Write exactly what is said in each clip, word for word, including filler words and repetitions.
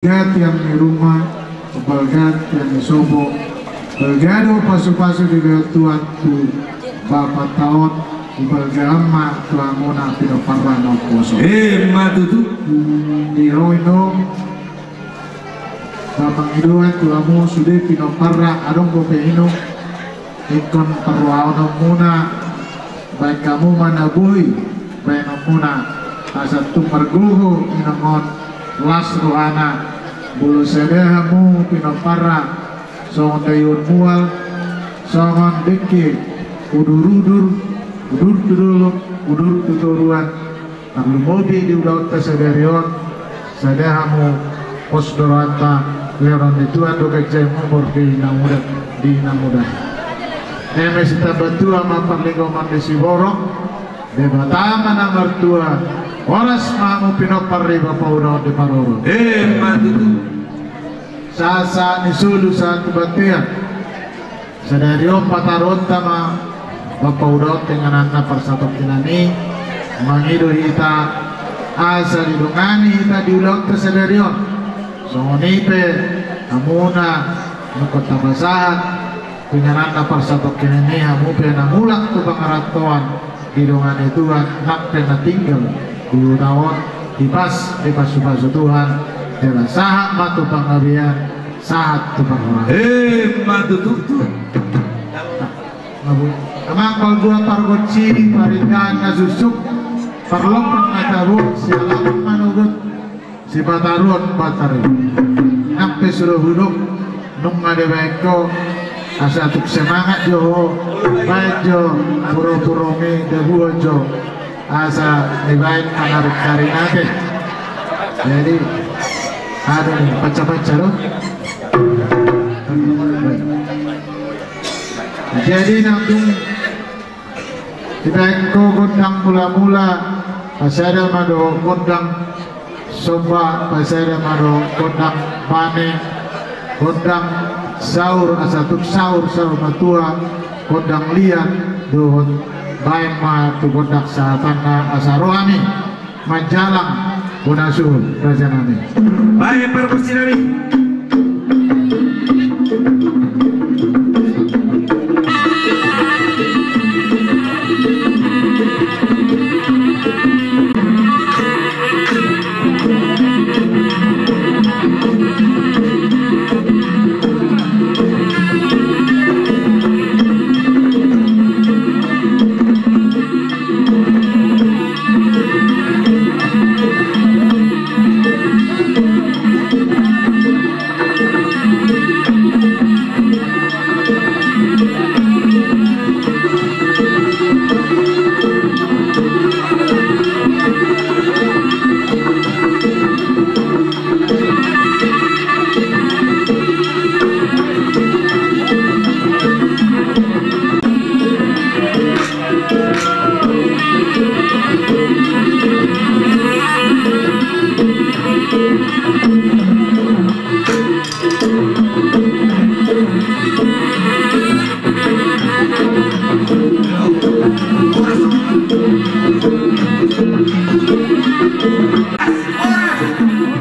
Balga tiang ni ruma, balga tiang ni sopo, balga do pasupasu ni Debata Tuhan tu bapanta on, dibalgaon ma tu hamuna pinomparna na umposo. Emma tutu. Di ho inong, mangidoan tu hamu sude pinomparna, adong dope inong, ingkon parrohaonmuna, baen hamu ma na boi baenonmuna, asa tung margogo inong on, las rohana, molo sada hamu pinomparna, songon daion mual, songon dengke, udur-udur, udur tu dolok, udur tu toruan, tarlumobi di ulaonta sadari on, sada hamu pos do rohanta, lehon ni Tuhan do ganjang umur di na muda, di na muda. Eme sitamba tua ma parlinggoman ni siborok, Debata ma na martua, horas ma hamu pinompar ni bapaudaon di parorot. Emma tutu. Sahat-sahat ni solu sahat tu bontean. Sadari on pataruonta ma bapaudaon tu ingananna parsatongkinan i, mangido hita asa didongani hita di ulaonta sadari on. Songon i pe hamuna, nunga tapasahat tu ingananna parsatongkinan i, hamu pe na mulak tu pangarantoan, didongani Tuhan nang pe na tinggal di huta on, hipas dipasupasu Tuhan, jala sahat ma tu panggabean, sahat tu parhorasan. Emma tutu. Amang pargonsi, parindahan na suksuk, parlompan na tabo, sialaman manogot, sipataruon patar i. Nang pe sudah hudok, nunga dibaen ho, asa tung semangat jo ho, baen jo puro-puromi, dabuhon jo, asa dibaen mangarit-arit ate. Jadi, anu ni, panca-panca do. Jadi, nang tung dibaen ho gondang mula-mula, pasada ma do gondang somba, pasada ma do gondang bane, gondang saur, asa tung saur, saur matua, gondang liat, dohot baen ma tu gondang sahatanna, asa ro hami manjalang bona suhut, rajanami. Baen pargonsi nami.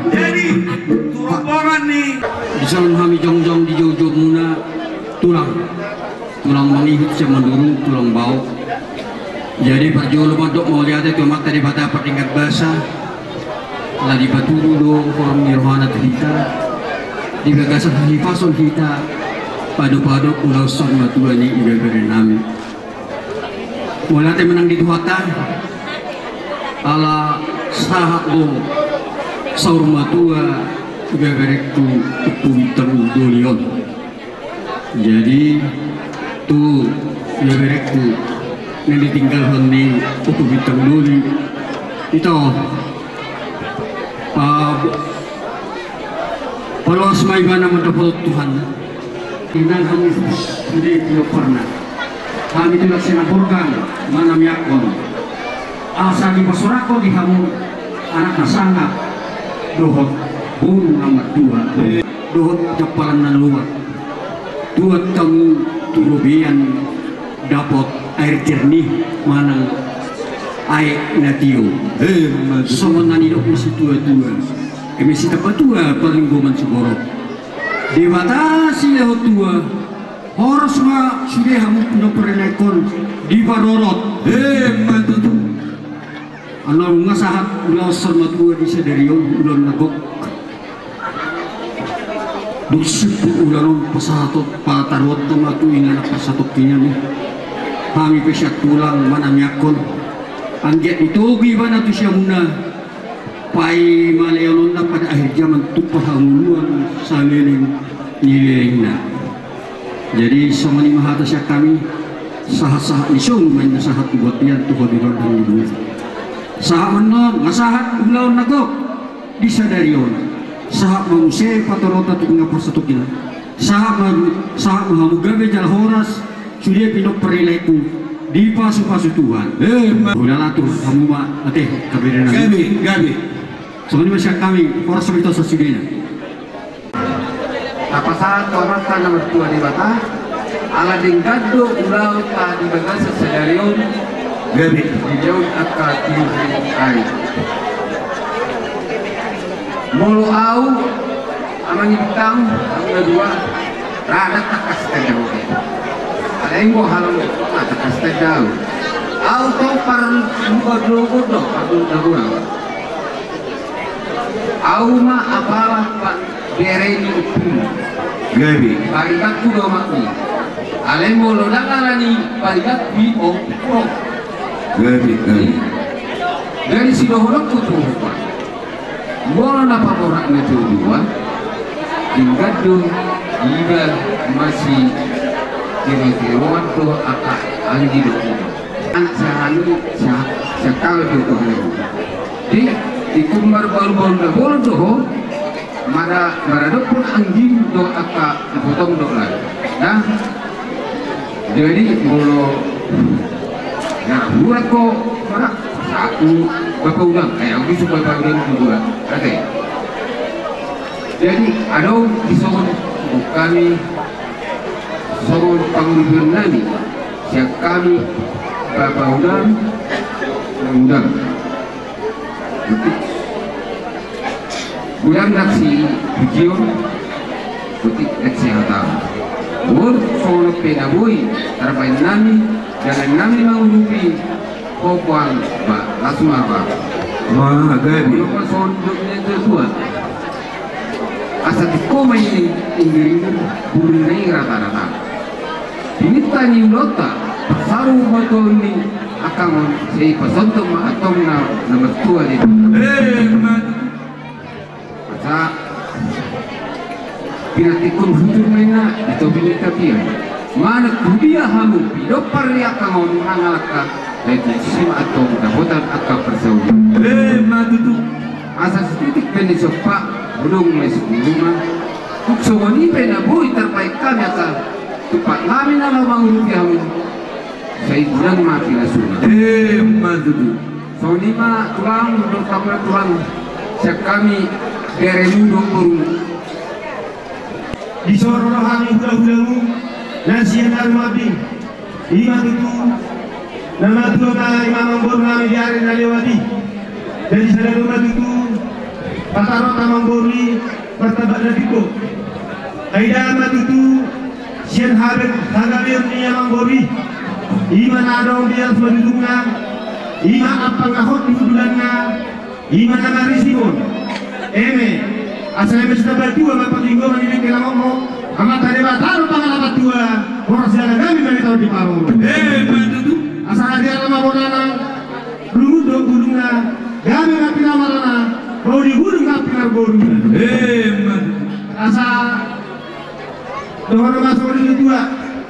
Jadi, tu rombongan ni. Dison hami jongjong di joujou muna, tulang. Tulang mangihut sian Mandurung, tulang bao. Jadi parjolo mandok mauliate tu Amanta Debata pardenggan basa, ala dipatudu do holong ni rohana tu hita, di bagasan hahipason hita, padopadop ulaon saur matua ni ibebere nami. Mauliate ma nang di Tuhanta, ala sahat do saur matua ibeberengku Ompu Bintang Doli on. Jadi, tu ibeberengku na ditinggalhon ni Ompu Bintang Doli, ito, pa-, paloas ma ibana mandapothon Tuhan. Inang hami sude pinomparna. Hami tulang Simanjorang manamiangkon. Asa dipasoranghon di hamu anak na sangap dohot boru na martua dohot jampalan na loas. Tuat hamu tu robean dapot air jernih manang aek na tio. Emma tutu. Songon na nidok ni situa-tua. Eme sitamba tua parlinggoman siborok. Debata silehon tua, horas ma sude hamu pinompar ni laengkon diparorot. Emma tutu. Annon nunga sahat ulaon saur matua di sadari on, ulaon na gok. Dung simpul ulaon on pasahaton, pataruhon ma tu inganan pasahaton i. Hami pe sian tulang manamiangkon. Anggiat ditogu ibana tu siamunna. Paima lehononna pada akhir zaman tumpak hangoluan saleleng ni lelengna. Jadi songon i ma hata sian hami, sahat-sahat ni solu ma inna sahat tu bontean tu hodiron dan ibu. Sahat ma annon, nga sahat ulaon na gok di sadari on. Sahat ma muse patorota tu inganan pasahaton i. Sahat ma, sahat ma hamu gabe jala horas, sude pinompar ni laengku, dipasupasu Tuhan. Emma. Ulaon tu hamu ma ate, gabe. Gabe, gabe. Songon i ma sian hami, horas ma hita sasudena. Tapasahat tu Amanta na martua Debata, ala denggan do ulaonta di bagasan sadari on. Gabe. Di ulaon angka tiur ni ari. Molo au, amang ibutang, au na dua, rada tangkas tanda au. Alai anggo halak, ah, tangkas tanda au. Au tong parluga-luga do, parluga-luga. Au ma apala, Pak, bere ni ompung. Gabe. Paribanku do, Mak, ni. Alai molo ndang ala ni paribanku i, ompung. Gabe, gabe. Jadi sidohononku tu ho, Pak. Molo na paborat na tu dua, denggan do iba masitiro-tiroan do angka anggi dohot anak sahali, sa-, sakal do tu haleon. Di, di kumbar baru-baru na bolon do ho, mara-, maradophon anggim do angka ipotong do lan. Nah, jadi molo na hurat ko, mara, saku, Bapa Udang, eh, au disi Bapa Udang tu dua. Oke. Jadi, adong di songon hami, songon pangurupion nami, sian hami, Bapa Udang, Udang. Godang nang si Pujion, botik nang si Hatau. Boi, songon on pe na boi tarbaen nami, dalan nami mangurupi ho, Puang, ba, las ma ba. Ma, gabe. Songon on pe songon dok ni na tua-tua. Asa tingko ma i ingger-ingger, bulungna i rata-rata. Pinta ni ulaonta, pasaru ma tu ahu ni angka on, sai pasonton ma antong na, na martua di. Emma tutu. Asa pinantikkon hujur ma inna di topi ni tapian. Manang tu dia hamu pinompar ni angka on mangalangka, lae tusi ma antong dapotan angka parsaulian. Emma tutu. Asa sititik pe ni sompa, godang ma i sipuluh ma. Tung songon i pe na boi tarbaen hami angka tumpak nami na laho mangurupi hamu, sai godang ma pinasuna. Emma tutu. Songon i ma tulang, dohot hamu na tulang, sian hami beremu dohot borumu. Dison ro hami hula-hulamu na sian Arumabing. I ma tutu, na matua ma i ma amangboru nami di ari na lewat i. Jadi sada do ma tutu, pataruhon amangboru i martamba na tingko. Taida ma tutu, sian habe-, hagabeon ni amangboru i. I ma na adong di atas madudungna, i ma ampang na hot di hundulanna, i ma na marisi on. Eme, asa eme sitamba tua ma parlinggoman ni dengke na mokmok, Amanta Debata do pangalapan tua, horas jala gabe ma di taon di parorot. Emma tutu. Asa hadiara ma bonana, lungun dohot bulungna, gabe ma pinamarana, ro di bulung ma pinarboru. Emma tutu. Asa dohonon ma songon i tua,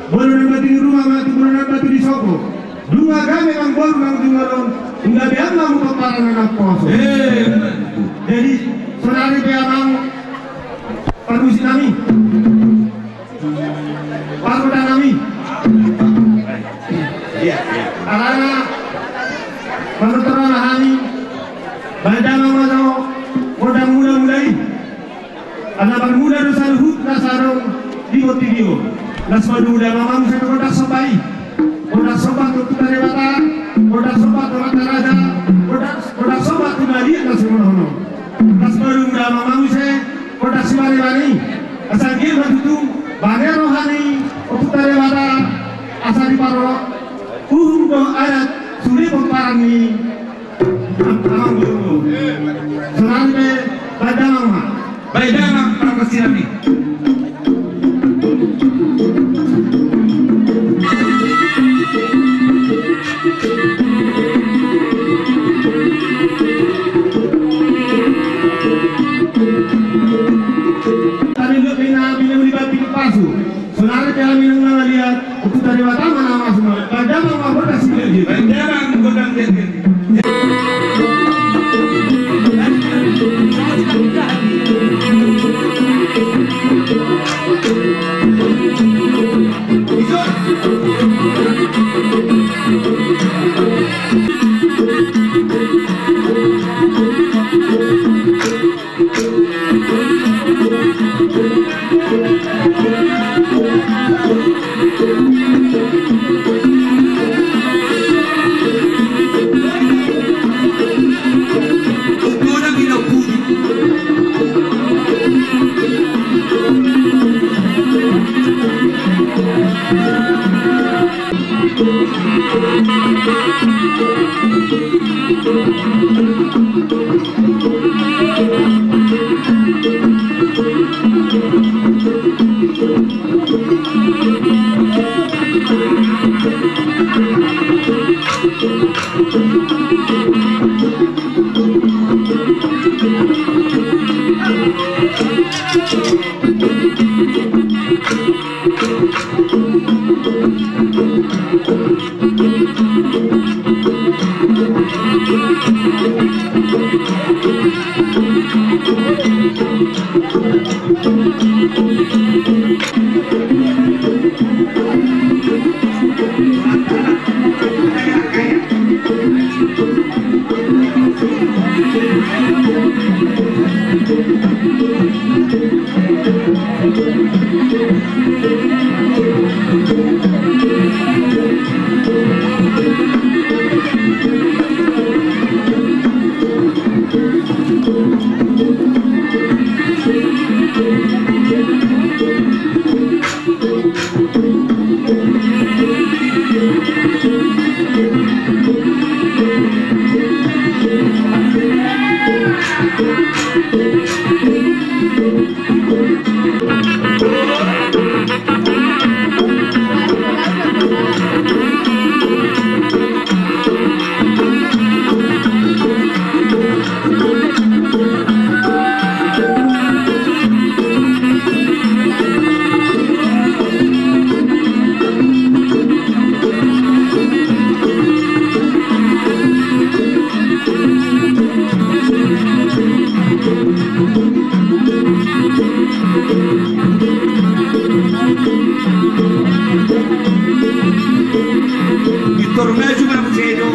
bolon na batu ni ruma ma tu bolon na batu ni sopo. Dung gabe amangboru nang tu bolon, dung gabe amang ma pomparan na naposo. Emma tutu. Jadi, saonari pe amang, parmusik nami. Parmuda nami. Iya, iya. Alana, manutur ma hami, baen damang ma jo gondang mula-mula i. Ala marmula do saluhut na so adong di bontean on. Laos marmula ma muse gondang somba i. Gondang somba tu Amanta Debata, gondang somba tu Amanta Raja, gondang, gondang somba tu na liat na sihol-holhon. Baru muda mamuse kota Sibaribari, asa gil batutu bane roha ni Ompunta Debata, asa diparorot uhum dohot adat sude pomparan ni amang guru. Sonari pe baen damang ma. Baen damang parkasina ni. Tadi lu pina, pina uli babi pasu. Sonari pe hami nunga mangaliat, Ompunta Debata ma na mamasu ma. Baen damang ma, bodas i. Baen damang, bodas i. Victor Maju Pramusedo.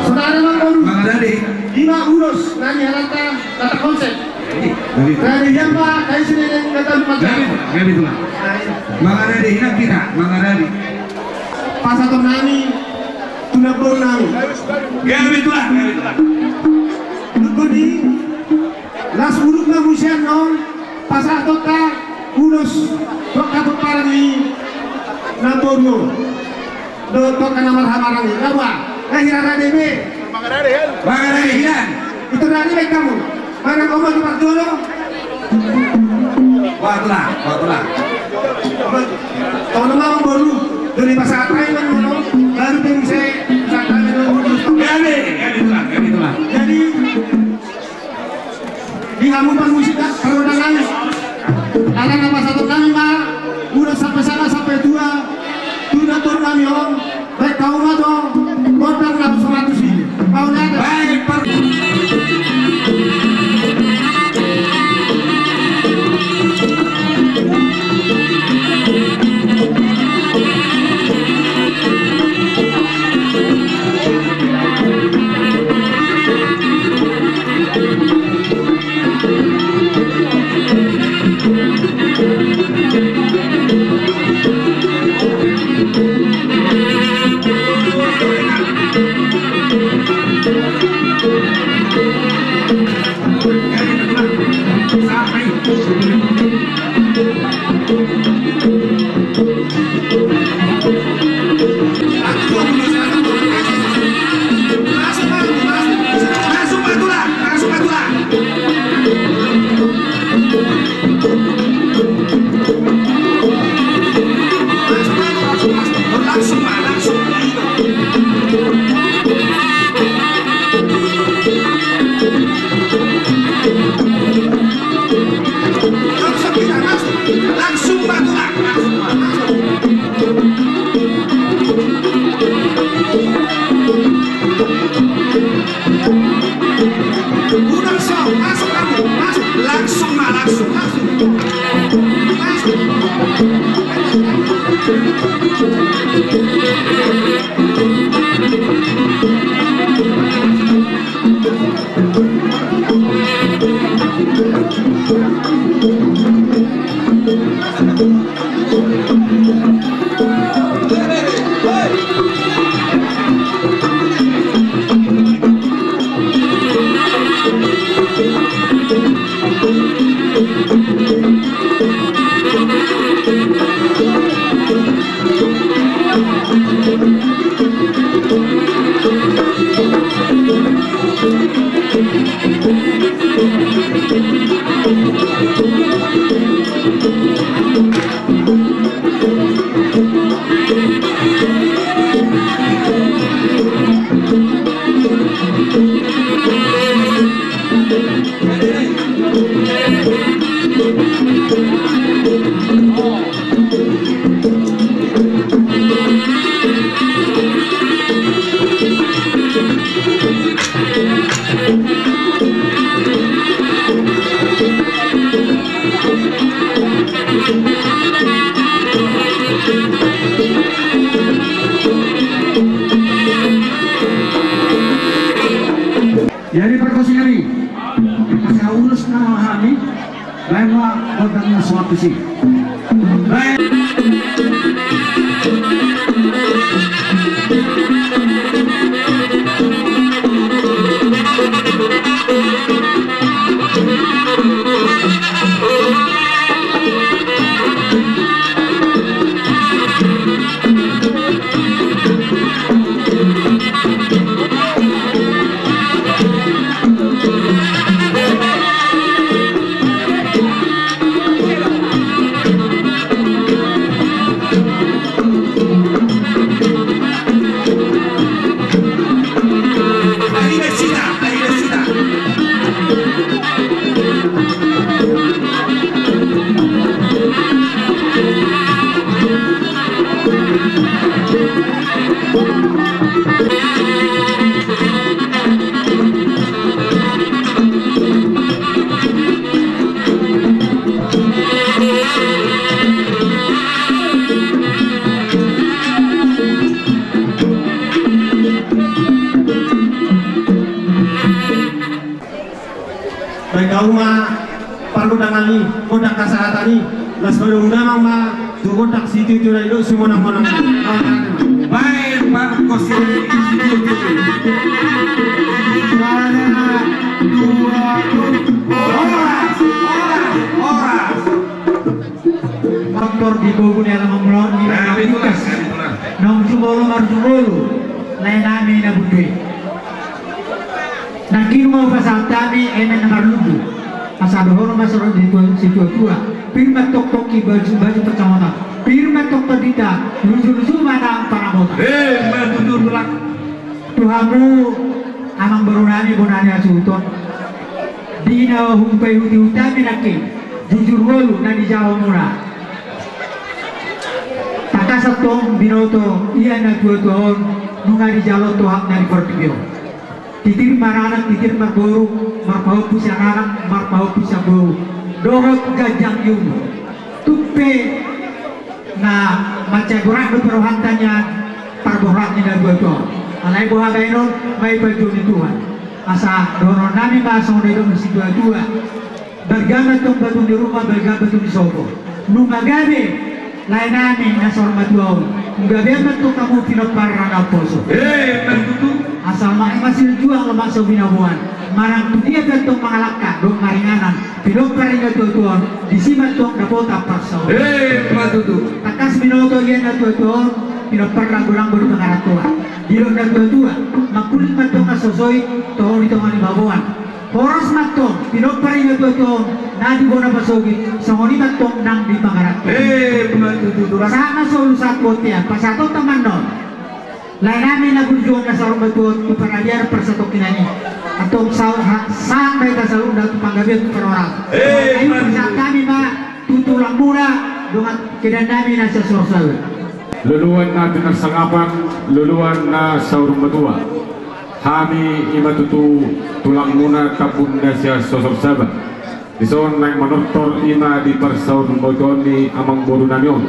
Saudara, Amang Boru. Mangarade. Ima ulos na nihalanta kata konsep. Gabe. Gabe, ia ma, kai sini yang kata lu mata. Gabe, gabe, Tulang. Nah, iya. Mangarade, inang hita, mangarade. Pasahaton nami, tu namboru nami. Gabe, Tulang, gabe, Tulang. Nunga di, las uruk na musian on, pasahatonta ulos tu angka pomparan ni namboru on. Dohot tu angka na marhahamaranggi. Nga boha? Nga hira rade be. Mangarade hian. Itu rade be hamu. Manang oma tu parjolo. Boha, Tulang, boha, Tulang. Tong ma, Amang Boru. Jadi pasahat aja kan, baru dia bisa pasahat aja kan. Gabe, gabe, Tulang, gabe, Tulang. Jadi, di hamu parmusik, parhodang nami. Ala na pasahaton nami ma ulos sampe sada sampe dua tu namboru nami on, baen hamu ma gondang na seratus i. Mauliate. Baik, per- Langsung ma, Tulang. Udah, so, masuk kamu, masuk. Langsung ma, langsung, langsung. Langsung. Jadi pargonsi nami, asa ulos nama hami, baen ma gondang na so tusi. Baen. Baen hamu ma pargondangan i, gondang hasahatan i, laos padomu damang ma tu gondang sitio-tio na nidok simonang-monang i. Baen pargondangan i, sitio-tio i. Sada, dua, horas, horas, horas. Motor di bogu ni alaman mulaon ni. Naung jumolo marjumolo lae nami na burju i. Nangkin ma hupasahat hami eme na marlundu. Asa dohonon ma songon di tua, situa-tua. Pir ma tongtong i baju, baju pansamotan. Pir ma tongtong dita, luju-luju ma nang pangamotan. Eh, ma tutu tulang. Tu hamu amangboru nami bona ni hasuhuton. Di na hupaihut-ihut hami nangkin jujur ngolu na dijawab muna. Tangkas antong binoto ia na tua-tua on nunga dijalo Tuhan na di portibi on. Titir maranak, titir marboru, marpahompu sian anak, marpahompu sian boru. Dohot ganjang ni umur. Tung pe na mansai borat do parrohanta nian parborat ni na tua-tua on. Alai boha baenon, ma i panjou ni Tuhan. Asa dohonon nami ma songon na nidok ni situa-tua. Balga ma antong batu ni ruma, balga batu ni sopo. Nunga gabe lae nami na saur matua on, nunga gabe ma antong hamu pinompar na umposo. Eh, ma tutu. Asa lomak na sijuang, lomak so binaboan. Manang tu dia pe antong mangalangka dohot maringanan pinompar ni na tua-tua on, disi ma antong dapotan parsaoran. Eh, ma tutu. Tangkas binoto ia na tua-tua on pinompar na godang do di pangarantoan. Didok na tua-tua, mangkuling ma antong na so soi, toho di tonga ni baboan. Horas ma antong pinompar ni na tua-tua on na di bona pasogit, songon i ma antong nang di pangarantoan. Eh, ma tutu tulang. Sahat ma solu sahat tu bontean, pasahatonta ma annon lae nami na burju on na saur matua on tu paradian parsatongkinan i. Antong sahat ma hita saluhutna tu panggabean tu parhorasan. Eh, ma tutu. Pasahat hami ma tu tulangmuna dongan kedan nami na sian Sorosaba. Loloan na pinarsangapan, loloan na saur matua. Hami i ma tutu tulangmuna Tambun na sian Sorosaba. Dison naeng manortor i ma di parsaur matuaon ni amangboru nami on.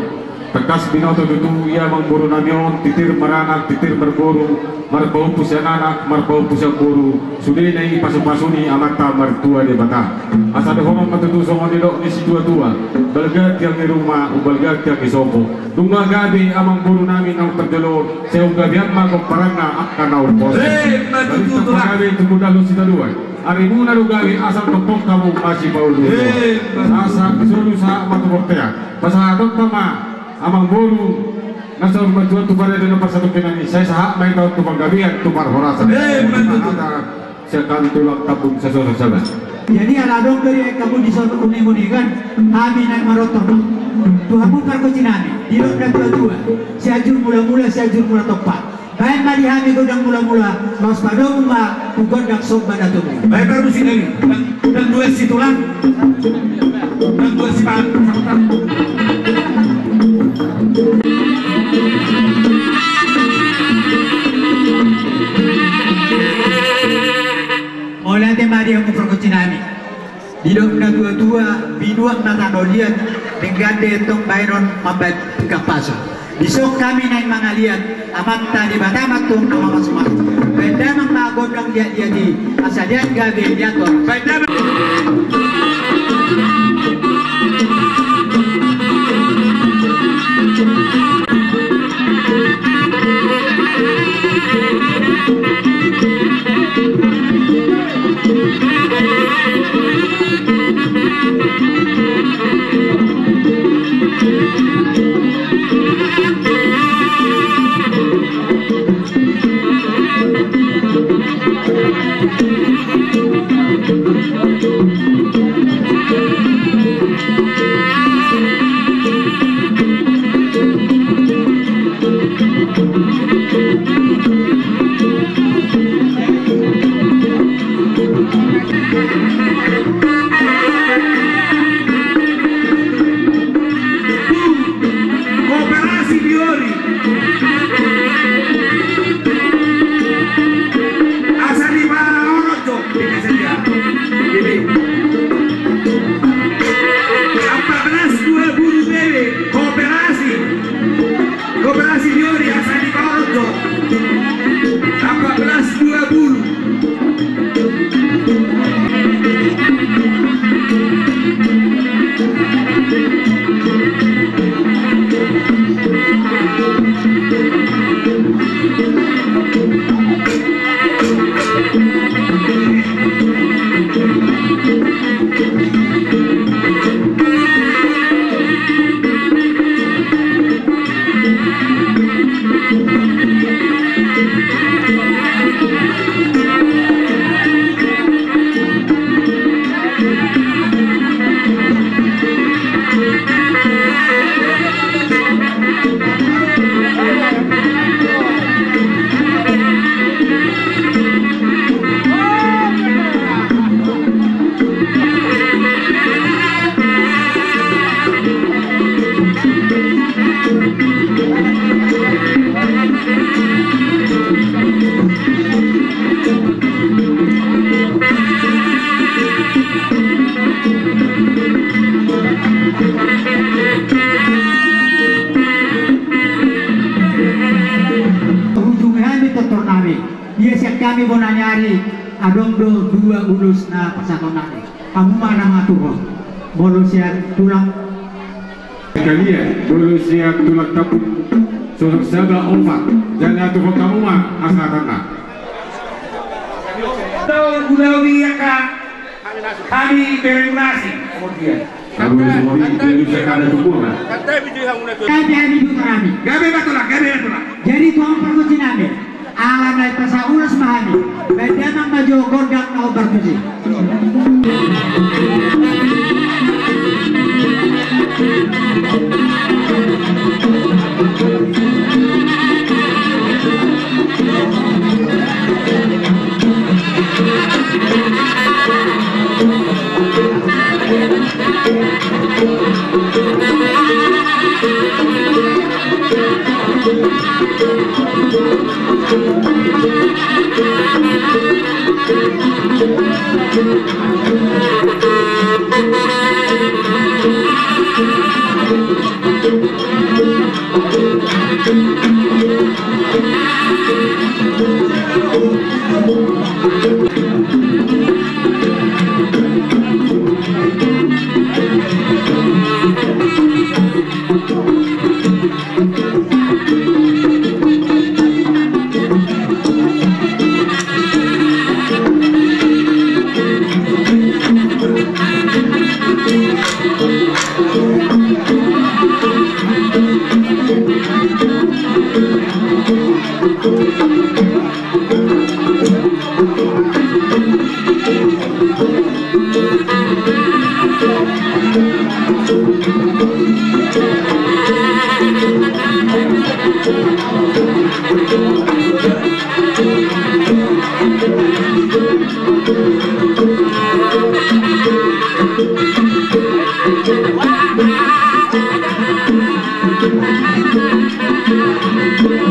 Tangkas binoto tutu ia amangboru nami on, titir maranak, titir marboru, marpahompu sian anak, marpahompu sian boru, sudena i pasu-pasu ni Amanta Martua Debata. Asa dohonon ma tutu songon nidok ni situa-tua, balga tiang ni ruma, umbalga tiang ni sopo. Nunga gabe amangboru nami naung parjolo on, sai umgabean ma gomparanna angka na umposo. Eh, ma tutu tulang. Gabe tu gundahon sitadoan. Arimuna do gabe asa tongtong hamu masipaulu. Eh, ma tutu. Sahat-sahat di solu sahat ma tu bontean. Pasahatonta ma amangboru na saur matua tu paradian parsatongkinan i, sai sahat ma hita on tu panggabean tu parhorasan. Eh, ma tutu. Sian hami tulang Tambun Sorosaba. Jadi ala adong do di hamu dison uning-uningan, hami naeng manortor ma tu hamu pargonsi nami. Didok na tua-tua, Sianjur Mula-mula, Sianjur Mula Tompa. Baen ma di hami gondang mula-mula, laos padomu ma tu gondang somba na tubu. Baen pargonsi nami. Dang, dang dua si tulang. Dang dua si pangan. Mauliate ma di hamu pargonsi nami. Didok na tua-tua, binuat ma tano liat, denggan do antong baenon mambaen pinggan pasu. Dison hami naeng mangaliat, Amanta Debata ma antong na mamasu-masu. Baen damang ma gondang liat-liat i, asa liat gabe liat on. Baen damang. Koperasi Biori. Asa di mana orang jo? Ini saja. Ini. Empat belas dua puluh B B. Koperasi. Koperasi Biori asa di mana orang jo? Empat belas dua puluh. Ia sian hami bona ni ari, adong do dua ulos na pasahaton nami. Hamu ma na mangaturhon. Molo sian tulang. Kalian, molo sian tulang Tambun, Sosok Saba, Opat, jala aturhon hamu ma pasahatanna. Tahu guna wiaka. Hami bere nasi. Kemudian. Gabe hami tu nami. Gabe ma tulang, gabe ma tulang. Jadi tulang pargonsi nami. Ala naeng pasahat ulos ma hami. Baen damang ma jo gondang na hombar tusi.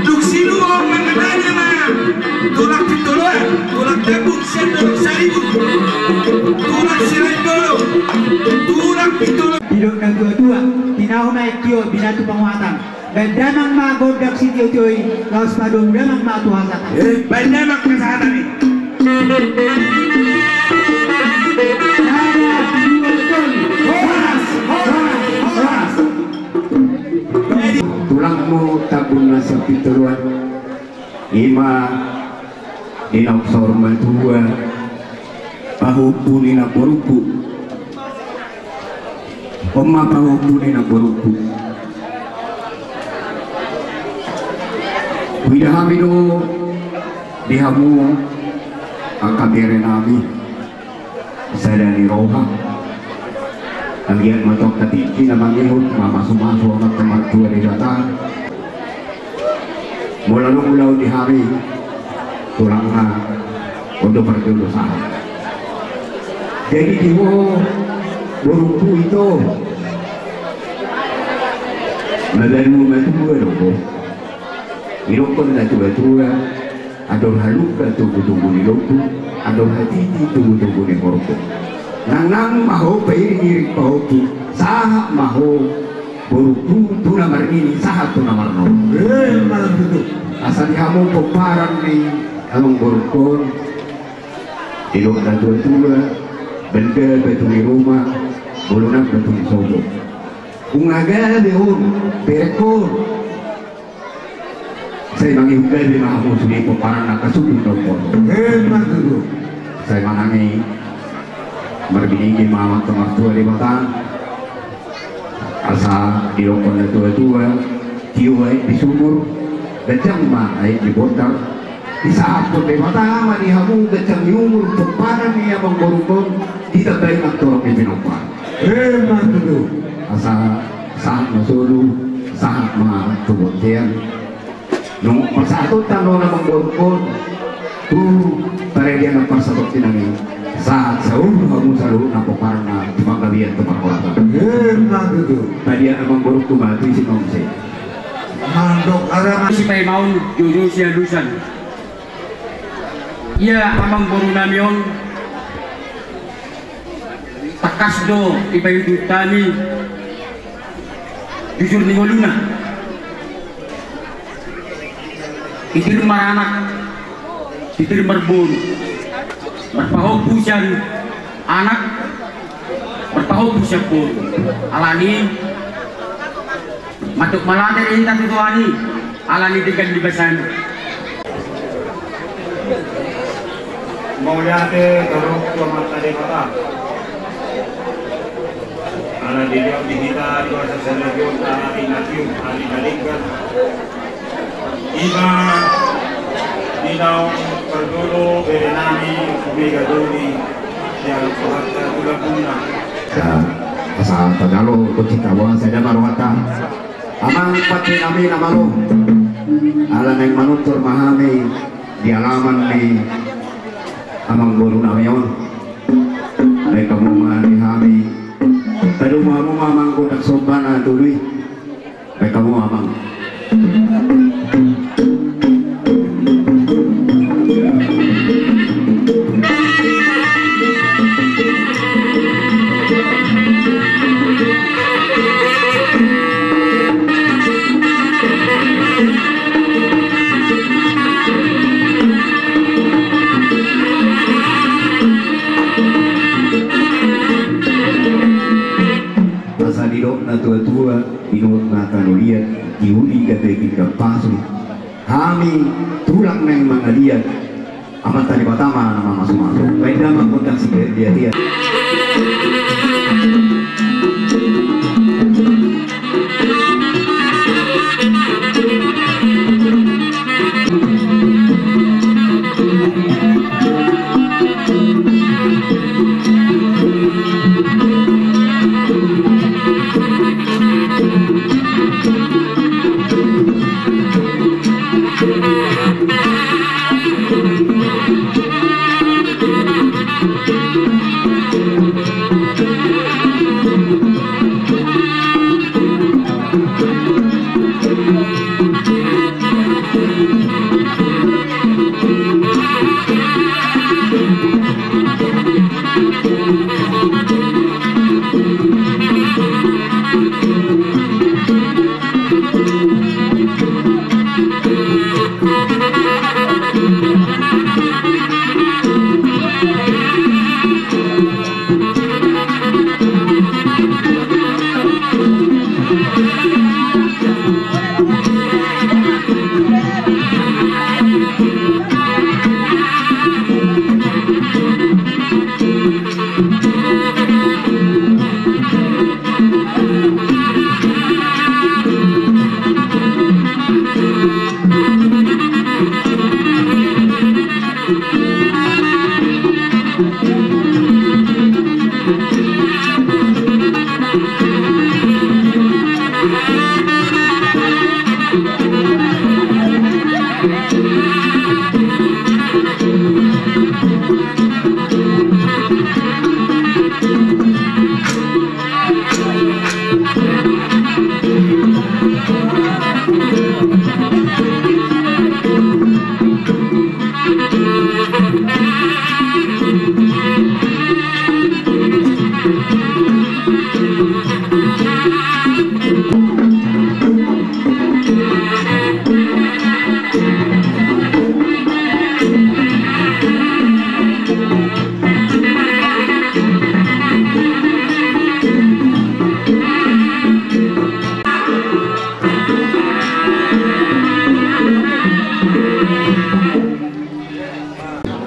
Dung silua mangatanya ma tulang Pintoloan, tulang Tambun sian Dolok Saribu, tulang Siraitolo, tulang Pintolo. Didok na tuatua, tinahu ma i tio, binatu panguhatan. Baen damang ma gondang sitiotio i, laos padomu damang ma tu hasahatan. Eh, baen damang hasahatan i. Sada, dua, tolu. Horas, horas, horas. Tulangmu Tambun na sian Pintoloan. Ima di na saur matua, pahompu ni namborungku. On ma pahompu ni namborungku. Huida hami do di hamu angka bere nami. Sada ni roha. Anggiat ma tongka tingki na mangihut, mamasumasu Amanta Martua Debata. Molo adong ulaon di hami, tulangna, on do parjolo sahat. Jadi di ho, borungku ito. Mabalu matua do ho. Idokkon na tuatua. Andor halumpang tunggu-tunggu ni lombu, andor hatiti tunggu-tunggu ni horbo. Nangnang ma ho pairing-iring pahompu, sahat ma ho borungku tu na marnini, sahat tu na marnono. Emma tutu. Asa di hamu pomparan ni amang borungkon, didok na tuatua, balga batu ni ruma, bolonang batu ni sopo. Nunga gabe on, berek on. Sai mangihut gabe ma hamu sude pomparan na kasubung na umboto. Emma tutu. Sai manang i marbinege ma Amanta Martua Debata. Asa didokkon na tuatua, tio aek di sumur, ganjang ma aek di bondar. Disahaphon Debata ma di hamu ganjang ni umur, pomparan ni amang borungkon, ditambai mantorop ni pinompar. Emma tutu. Asa sahat ma solu, sahat ma tu bontean. Nunga pasahaton tano na manggoruhon tu paradian na parsatongkinan i. Sahat saur hamu saluhutna pomparanna tu panggabean tu parhorasan. Emma tutu. Badia na manggoruhon tu mati si nongse. Mandok arama. Sipaimaon jojo sialusan. Ia amang boru nami on. Tangkas do dipaihut hami jujur ni ngoluna. Idir maranak. Pipir marboru, marpahompu sian anak, marpahompu sian boru. Alani i, mandok mauliate do hita tu Tuhan i, alani denggan ni basana. Mauliate torop tu Amanta Debata. Ala dilehon di hita di bagasan sadari on, ala di na tiur, ala di na denggan. Ima di naung parjolo bere nami Omega Doli, di anak rohanta tu lambungna. Asa tajalo tonsi taboan sadia ma rohanta. Amang pande nami na malo, ala naeng manutur ma hami di alaman ni amangboru nami on. Baen hamu ma di hami. Padomu hamu ma amang gondang sombana tolu i. Baen hamu amang. Asa didok na tuatua, di nuhut na tano liat, di uli gabe pinggan pasu. Hami tulang naeng mangaliat. Amanta Debata ma na mamasumasu. Baen damang gondang sipir dia dia.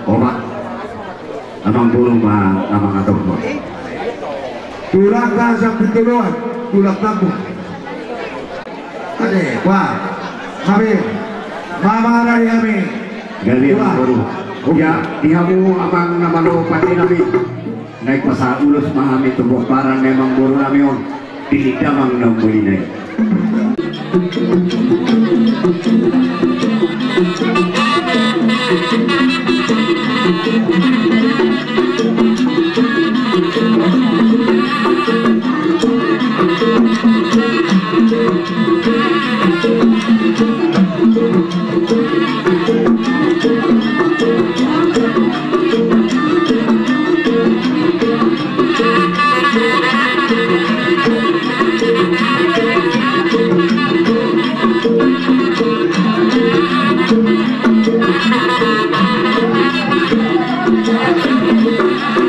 Opat. Amangboru ma na mangaturhon. Tulang na sampit toloan, tulang tampuk. Ate, wah. Hami. Mama dari hami. Gabe amangboru. Ya, di hamu amang na malo pande nami. Naeng pasahat ulos ma hami tu pomparan ni amangboru nami on. Di damang na umbolina i.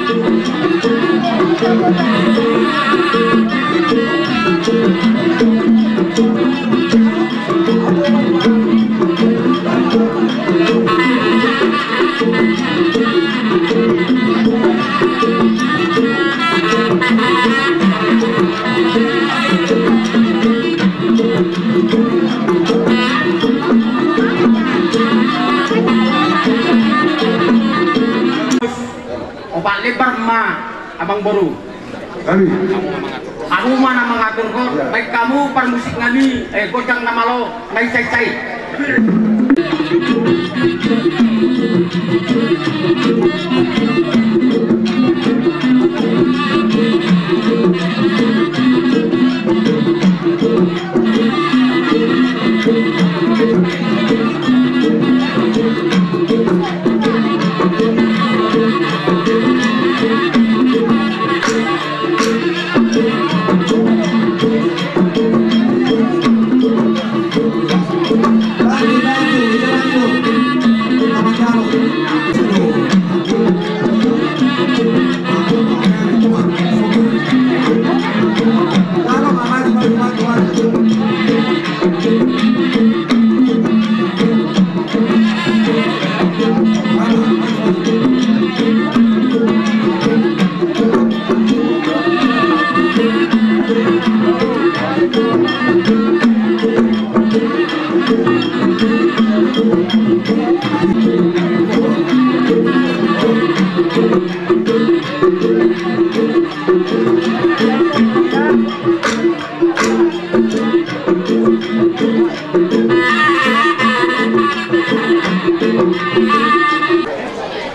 Opat lembar ma, amangboru. Hamu ma na mangaturhon, baen hamu parmusik nami, eh, gondang na malo, na i sai-sai.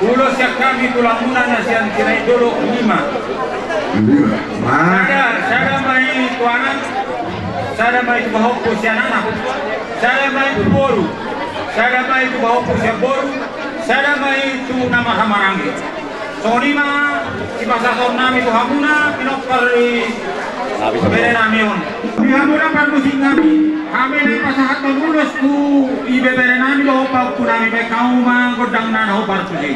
Ulos sian hami tulangmuna na sian Sirait Dolok, lima. Lima. Sada, sada ma i tu anak, sada ma i tu pahompu sian anak, sada ma i tu boru, sada ma i tu pahompu sian boru, sada ma i tu na marhahamaranggi. Songon i ma sipasahaton nami tu hamuna, pinompar ni bere nami on. Di hamuna parmusik nami, hami na pasahathon ulos tu ibebere nami dohot pahompu nami, baen hamu ma gondang na hombar tusi.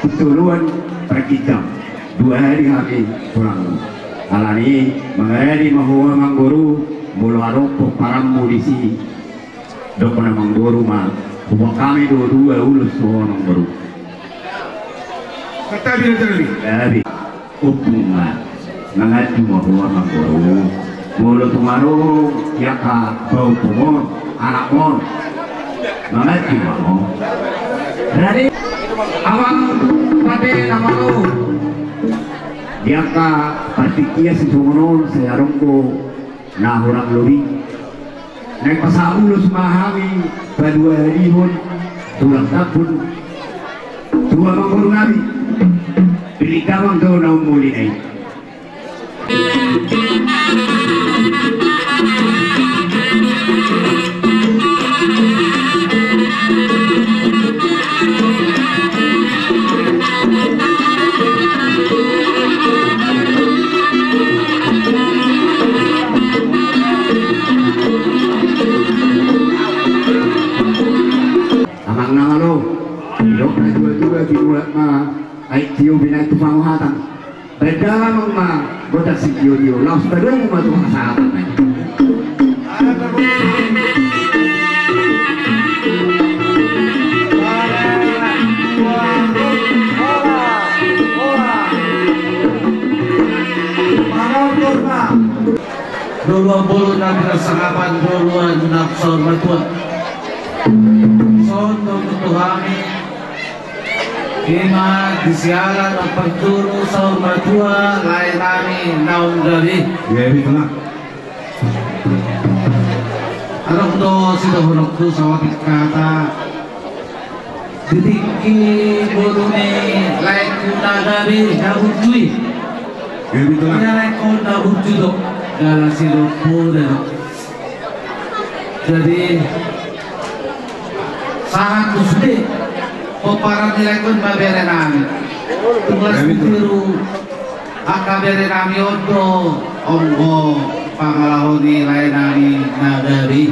Pitoluan pargitang, dua hali hami pulang. Alani mangaradi ma ho amangboru, molo adong pomparanmu disi. Dok na amangboru ma, huboan hami do dua ulos tu ho amangboru. Kata bina tadi. Jadi, ompung ma, manganju ma ho amangboru. Molo tung adong angka pahompumon, anakmon, manganju ma ho. Jadi, amang pande na malo. Di angka partingkian sisongon on sai adong do na hurang lobi. Naeng pasahat ulos ma hami paduahalihon tulang kampung tu amangboru nami. Pilih damang do na umuli nai. Amang na malo, didok na tua-tua, di mulak ma aek tio, binahen tu pangohatan. Baen damang ma godang sitio-tio, laos padomu ma tu hasahatan na i. Doloan bolon na pinarsangapan, doloan na saur matua. Songon na nidok tu hami, ima di siala na parjolo saur matua lae nami naung gabe. Gabe, Tulang. Adong do sidohononku saotik hata. Di tingki ngolu ni laengku na gabe na burju i. Gabe, Tulang. Ia laengku na burju do, jala silompa do. Jadi, sahat tu sude pomparan ni laengku on ma bere nami. Tulang. Gabe, Tulang. Tiru angka bere nami on do, onggo pangalaho ni lae nami na gabe.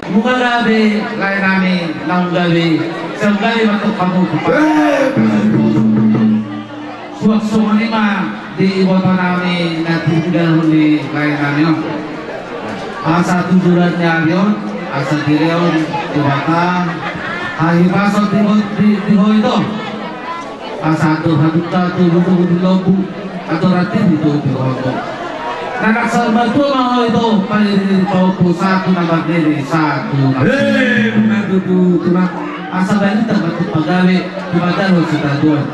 Nunga gabe lae nami naung gabe, sai gabe ma tong hamu. Suang songon i ma di iboto nami na tinadinghon ni lae nami on. Asa tujuan ni ari on, asa dilehon Debata hahipason di ho-, di, di ho ito. Asa andor haduta tubu-tubu di lombu, andor hatiti tubu di lombu. Na saur matua ma ho ito, pairi-iri pahompu, sahat tu na marnini, sahat tu na. Hei, benar tutu, Tulang. Asa balintang ma tu pagabe, tu pagabe sitadoan.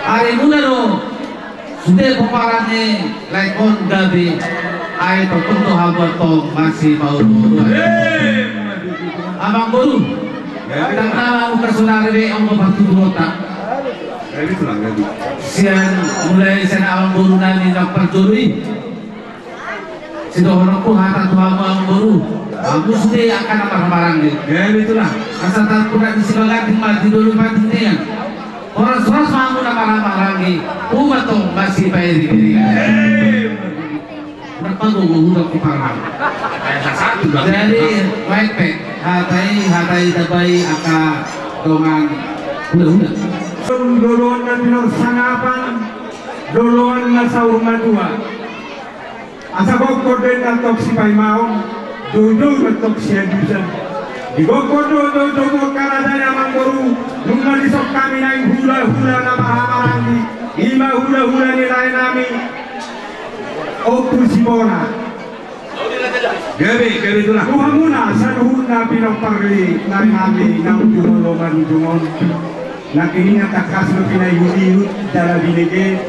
Arimuna do sude pomparan ni laengku on gabe, ai tongtong do hamu antong masipauru-uruan. Amang boru, ndang na mangungka sonari be onggo partuturonta. Sian, mulai sian amang boru nami na parjolo i. Sidohononku hata tu hamu amang boru, hamu sude angka na marhahamaranggi. Gabe, Tulang. Asa tarpudar ni simangating ma di dolok panjang nian. Horas-horas ma hamu na marhahamaranggi, hamu ma antong masipairi-iri. Gabe. Ndang pagogo hudok tu parman. Jadi, baik pe, hata i, hata i tabai angka dongan hula-hula. Doloan na pinarsangapan, doloan na saur matua. Asa gokhon do antong sipaimaon, doudou do antong siadusan. Digokhon do doudou, doudou angka raja ni amang boru, nunga dison hami naeng hula-hula na marhahamaranggi, ima hula-hula ni lae nami Ompu Sibona. Gabe, gabe, Tulang. Tu hamuna saluhutna pinompar ni lae nami naung jumolo marujung on. Nangkiningan tangkas do pinaihut-ihut jala binege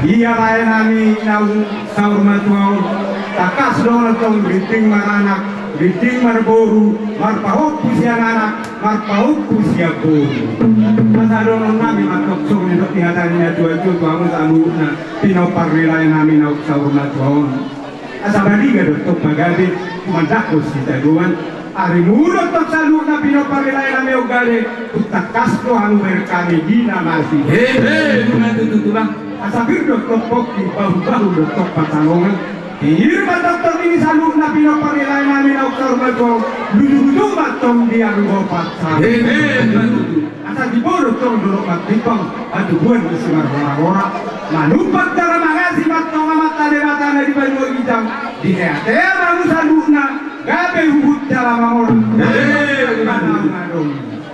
ia lae nami naung saur matua on. Tangkas do antong rinting maranak, rinting marboru, marpahompu sian anak, marpahompu sian boru. Asa dohonon nami ma antong songon nidok ni hata ni natua-tua tu hamu saluhutna pinompar ni lae nami naung saur matua on. Asa baliga do antong pagabe, mandangkon sitadoan. Arimuna do antong saluhutna pinompar ni lae nami on gabe, tung tangkas do hamu bereng hami di na masipaihut. He, he, nunga tutu, Tulang. Asa pir do antong pongki, bahul-bahul do antong pansalongan. Pir ma antong tondingi saluhutna pinompar ni lae nami naung saur matua on, luju-luju ma antong di anggo pansalongan. He, he, nunga tutu. Asa diboan do antong dolok Mantimpang, hatubuan ni simarhora-hora. Manumpak jala mangasi ma antong Amanta Debata na di banua ginjang. Ditea-tea ma hamu saluhutna gabe huhut jala mamora. He, he, he.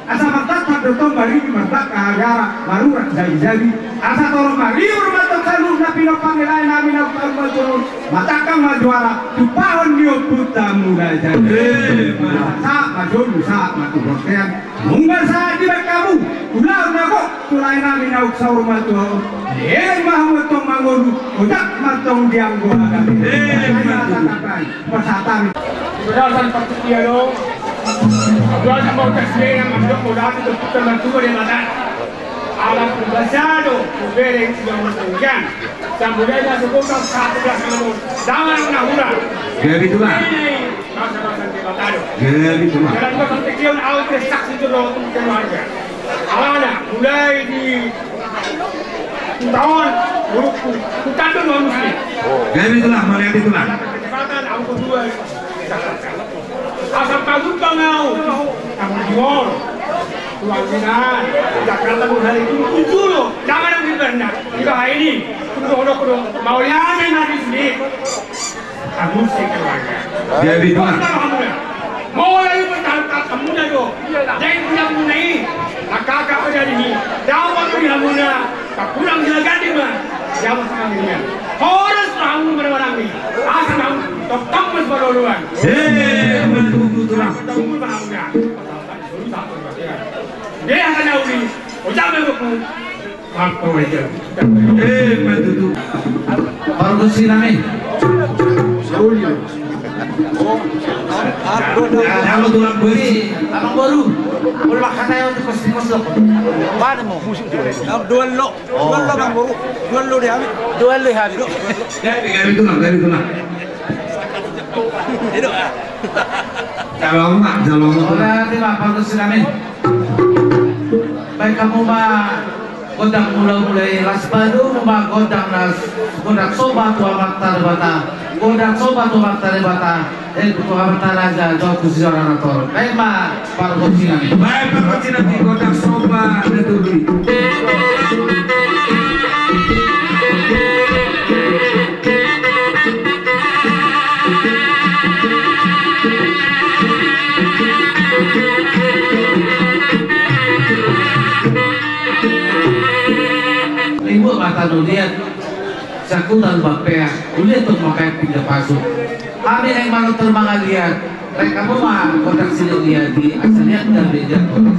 Asa martantan do antong maridi, mardangka hagara, marurat jagi-jagi. Asa torop mariur ma antong saluhutna pinompar ni lae nami naung saur matua on. Matangkang ma juara, tumpahon ni ompunta Mulajadi. He, he. Sahat ma jolo, sahat ma tu bontean. Nunga sahat dibahen hamu ulaon na gok tu lae nami naung saur matua on. Dielek ma hamu antong mangolu, ojak ma antong di anggo hagabeon. He, he. Pasahat hami. Di bagasan partingkian on, di bagasan partingkian on, mandok mauliate tu Ompunta Martua Debata. Ala tu basa do hubereng sian on. Sambudan na sukun kau satu belas namun. Jangan na hura. Gabe tulang. Ini masa-masa di Batado. Gabe tulang. Dalam kau sampai kion au tersak situ lo keluarga. Alana mulai di tahun burukku. Bukan tu non muslim. Gabe tulang, mari gabe tulang. Kesempatan aku kedua. Asa palupa ngau. Kamu jual. Tuan Minan, Jakarta buhari itu dulu. Jangan yang di Banda. Iba ini. Kudu kudu kudu. Mau yang nanti sini. Aku sih keluarga. Gabe tulang. Mau lagi bertahun-tahun kamu dah do. Jadi punya punya ini. Maka kakak jadi ini. Dapat punya punya. Tapulang dilagati ma. Jaman sangkamian. Horas ramu maramarami. Asa ramu. Toktok mas baloloan. Eh, betul, betul, betul. Tamu maramuda. Dia akan nauli. Ojak bebuku. Apa aja. Eh, betul, betul. Pargonsi nami. Halo, tulang besi. Amang boru. Boleh makan ayo tikus-tikus lo. Mana mau? Dua lo. Oh. Dua lo, Bang Boru. Dua lo di habis. Dua lo di habis. Gabe, gabe tulang, gabe tulang. Jalo ma, jalo ma tulang. Oke, terima kasih kami. Baik, hamu ma gondang mula-mula i, las balu ma gondang las, gondang somba tu Amanta Debata. Gondang somba tu Amanta Debata. Eh, tu Amanta Raja, jauh tu siora nator. Baik ma, pargonsi nami. Baik, pargonsi nami, gondang somba, gondang tubi. Ribut mata nu liat. Sakutan bapea, ulian tu makai pinda pasu. Hami naeng manutur mangaliat, rek kamu ma kotak silik liat di asa liat dan beda kotak.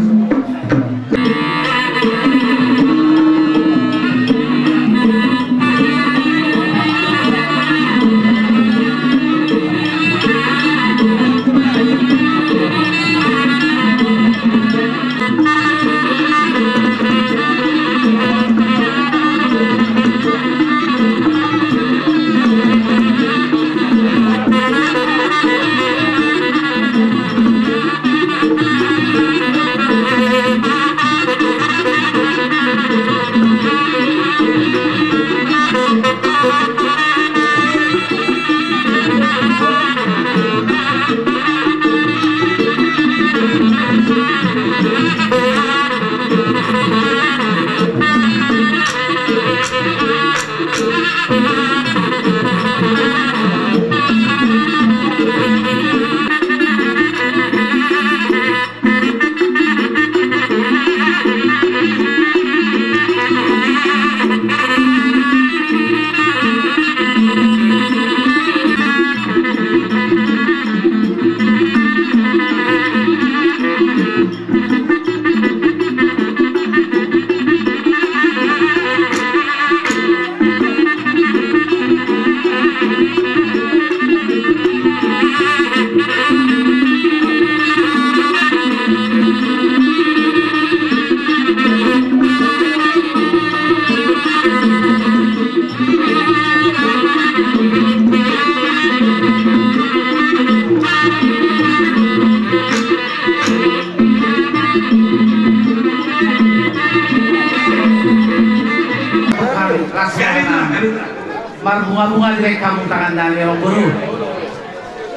Marbunga-bunga di baen hamu tangan nami, amang boru.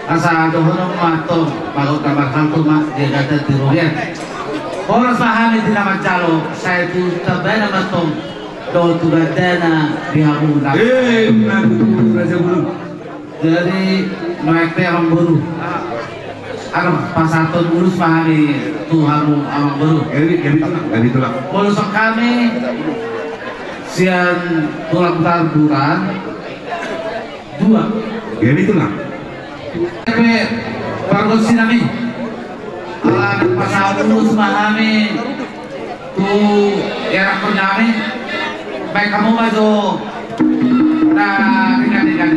Asa dohonon ma antong, bagot na marhalto ma di agatan di robean. Horas ma hami di na manjalo, sai tu tambana ma antong dohot tu gandana di hamu na. Eh, na tu raja bulu. Jadi, nuaeng pe, amang boru, anu, pasahathon ulos ma hami tu hamu, amang boru. Gabe, gabe tulang, gabe tulang. Ulos hami sian tulang Tarburan dua. Gabe tulang. Gabe, pargonsi nami. Ala pasahat ulos ma hami. Tu era konyami, baik hamu ma jo. Nah, ringan, ringan.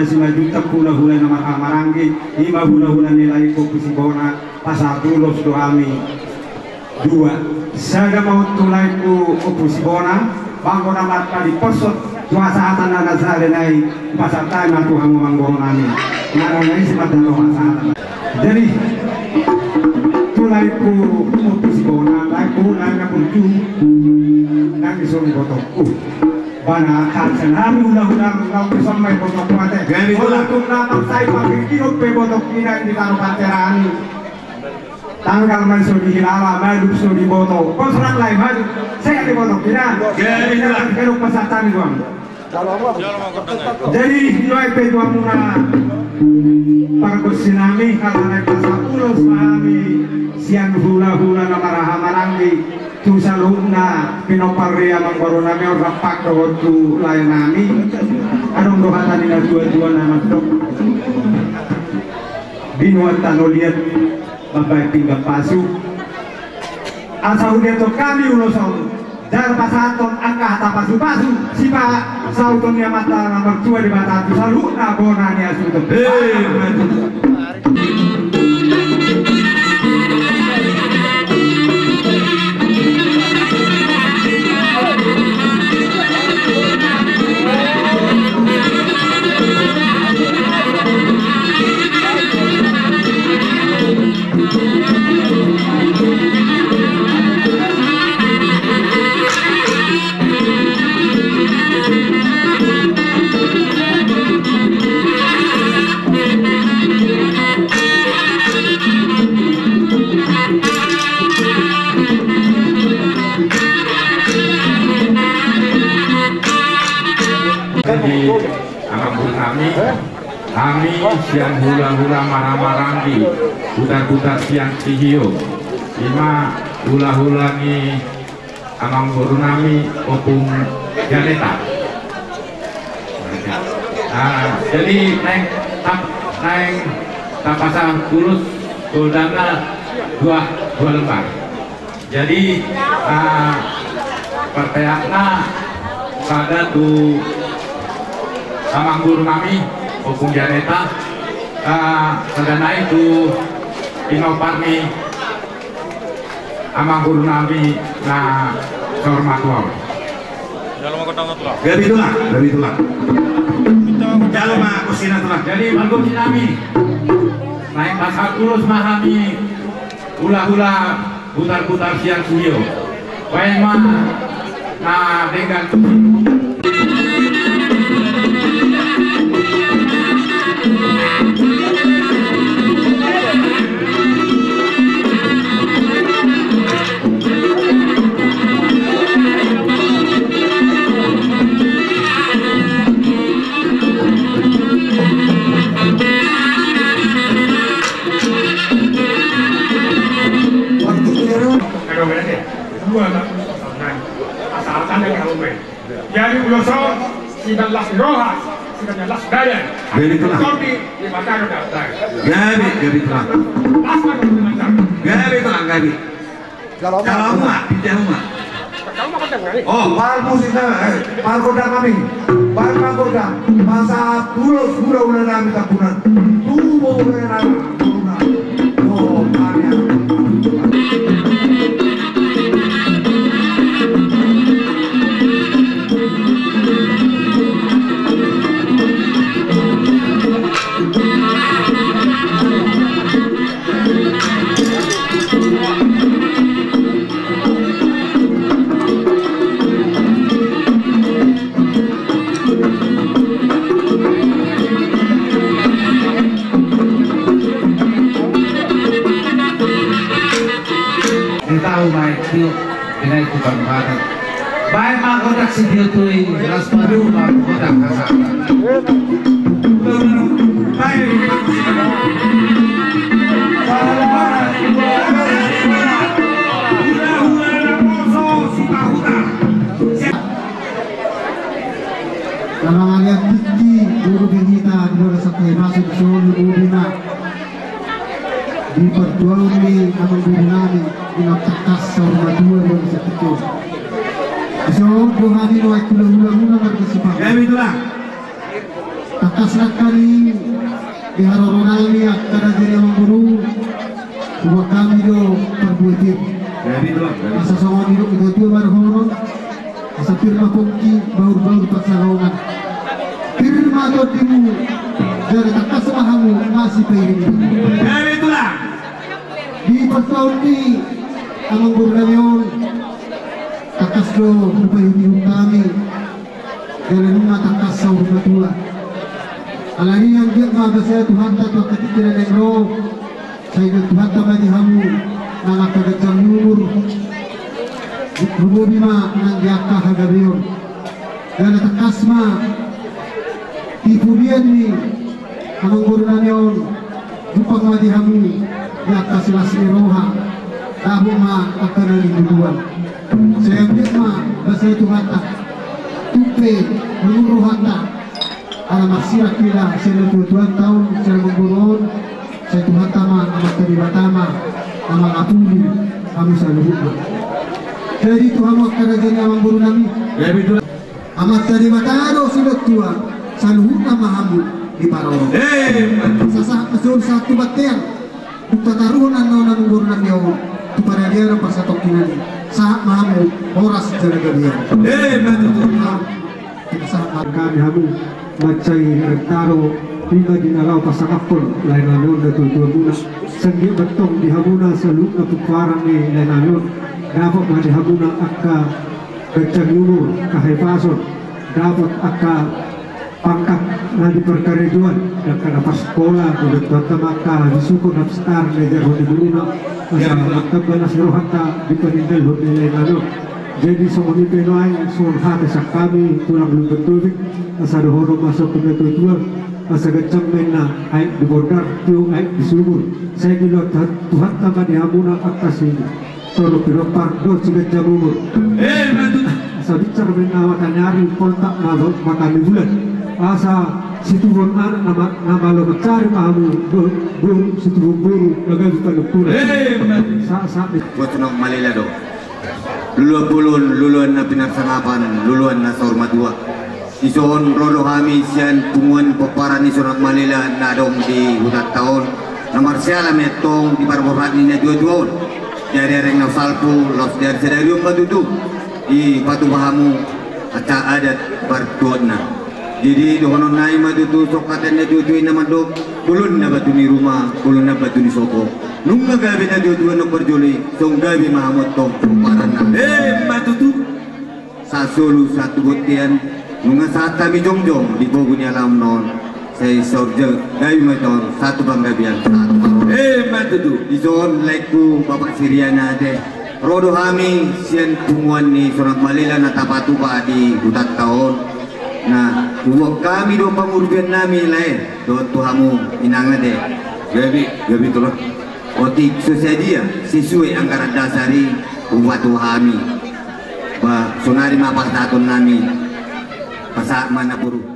Simanjuntak hulahula na marhahamaranggi, ima hulahula ni laengku Ompu Sibona, pasahat ulos do hami. Dua, sada ma on tu laengku Ompu Sibona, ba anggo na marpadiposhon tu hasahatan na sada nai, pasahat hami ma tu hamu amangboru nami. Nang na ise ma tano hasahatan. Jadi, tu laengku Ompu Sibona, laengku, laengku na burju, nang ise ma boto. Uh. Bana, kan senami hulahula, nang ise ma boto kuate. Gabe bola. Walaupun na marsai pake kilo pe boto kina di tano panterani. Tanggal ma so dihilala, madung so diboto. Pos rang lai madung. Sega diboto kina. Gabe bola. Gabe bola. Jadi, nuaeng pe tu hamuna pargonsi nami, hata na pasahat ulos ma hami sian hulahula na marhahamaranggi. Tu saluhutna pinompar ni amangboru nami on rap dohot tu lae nami. Adong do hata ni na tuatua na mandok: Binuat tano liat mambahen pinggan pasu. Asa huliathon hami ulos on, jala pasahathon angka hata pasupasu sipasahuton ni Amanta na martua Debata tu saluhutna bona ni hasuhuton. Eh, Jadi, amangboru nami, hami sian hulahula Marhahamaranggi, Butarbutar sian Sihio, ima hulahula ni amangboru nami Ompung Janeta. Ah, jadi naeng tap-, naeng tapasahat ulos, soldana dua, dua lembar. Jadi, ah, parpeakna sada tu amangboru nami Ompung Janeta, ah, sada nai tu pinompar ni amangboru nami na saur matua on. Gabe tulang, gabe tulang. Jalo ma kosina tulang. Jadi, pargonsi nami, naeng pasahat ulos ma hami hulahula Butarbutar sian Sihio. Baen ma na denggan. Jadi ulos on, sian las roha, sian las badan. Gabe tulang. Gabe, gabe tulang. Gabe tulang, gabe. Jalo ma, pindah ma. Oh, parmusik na, eh, pargondang nami. Pargondang. Pasahat ulos hulahula nami Tambunan. Tu boru nami. Di tahu naik tiup, di naik tukang batak. Baik mah kodak si tiup tui, ras baru mah kodak kasar. Baik. Na mangaliat tingki boru di hita di luar sampai masuk solu boru na di partuaon ni amang boru nami di na tangkas saur matua di luar sampai. So, dohani no ai kula-kula muna marga Sipang. Ya, itulah. Atas nangkaning di haroro nami angka raja ni amangboru, huboan hami do parbue pir. Jadi, Tulang. Asa songon nidok ni natuatua ma dohonon, asa pir ma pongki, bahulbahul pansalongan. Pir ma tondimu, jala tangkas ma hamu masipairing. Jadi, Tulang. Di parsaoran ni amangboru nami on, tangkas do hupaihutihut hami. Jala nunga tangkas saur matua. Alani i anggiat ma basa Tuhanta tu angka tingki na naeng ro, sai didok Tuhanta ma di hamu nang angka ganjang ni umur, lumobi ma nang di angka hagabeon. Jala tangkas ma di pudian ni amangboru nami on, jumpang ma di hamu di angka silas ni roha, dapot ma angka na niluluan. Sai anggiat ma basa Tuhanta, tung pe luhut rohanta, ala marsirang hita sian natuatuanta on, sian amangboru on, sai Tuhanta ma, Amanta Debata ma na mangapuli hamu saluhutna. Jadi tu hamu angka raja ni amangboru nami, Amanta Debata do sidok tua, saluhutna ma hamu diparorot. Eh, sahat ma solu sahat tu bontean. Dung tataruhon annon amangboru nami on tu paradianan parsatongkinan i, sahat ma hamu horas jala gabe. Eh, ima tutu. Sahat ma hami hamu mansai rentaro, ima di na laho pasangaphon lae nami on natuatuamuna. Sai anggiat ma tong di hamuna saluhutna pomparan ni lae nami on, dapot ma di hamuna angka ganjang ni umur, hahipason, dapot angka pangkat na di parkarejoan, angka na parsikola, dohot Tuhanta ma angka habisuhon, habsitaran na diajarhon ni boruna, asa martamba nasa rohanta di paninggalhon ni lae nami on. Jadi songon i pe nuaeng, songon hata sian hami tulang Lumban Tobing, asa dohonon ma songon natuatua, asa ganjang ma inna aek di bondar, tio aek di sumur, sai diloas Tuhanta ma di hamuna angka si Toru pinompar dohot siganjang umur. Eh, ima tutu. Asa binsar ma inna mata ni ari, poltak ma mata ni bulan. Asa situbuhon anak na ma-, na malo mansari ma hamu, boru, situbuhon boru na gabe panungkunan. Eh, ima tutu. Sa, sa, di. Buat Sonak Malela do. Luluan bolon, luluan na pinarsangapan, luluan na saur matua. Dison ro do hami sian punguan pomparan ni Sonak Malela na adong di hutanta on, na marsiala ma i antong di parborhat ni natuatua on. Di ari areng na salpu, laos di ari sadari on ma tutu, dipatupa hamu acara adat partuatna. Jadi dohonon nami ma tutu, songon hata ni natuatua i na mandok, bolon na batu ni ruma, bolon na batu ni sopo. Nunga gabe natuatua na parjolo i, songon gabe ma hamu antong pomparanna. Eh, ima tutu. Sahat solu sahat tu bontean, nunga sahat hami jongjong di pogu ni alaman on. Sai saur jo gabe ma hita on, sahat tu panggabean, sahat tu parorot. Eh, ima tutu. Dison laengku Bapak Siriana ate. Ro do hami sian punguan ni Sonak Malela na tapatupa di hutanta on. Nah, huboan hami do pangurupion nami lae, dohot tu hamu inang ate. Gabe, gabe tulang. Otik so sadia sesuai anggaran dasar i, huboan tu hami. Ba, sonari ma pasahaton nami. Pasahat ma na boru.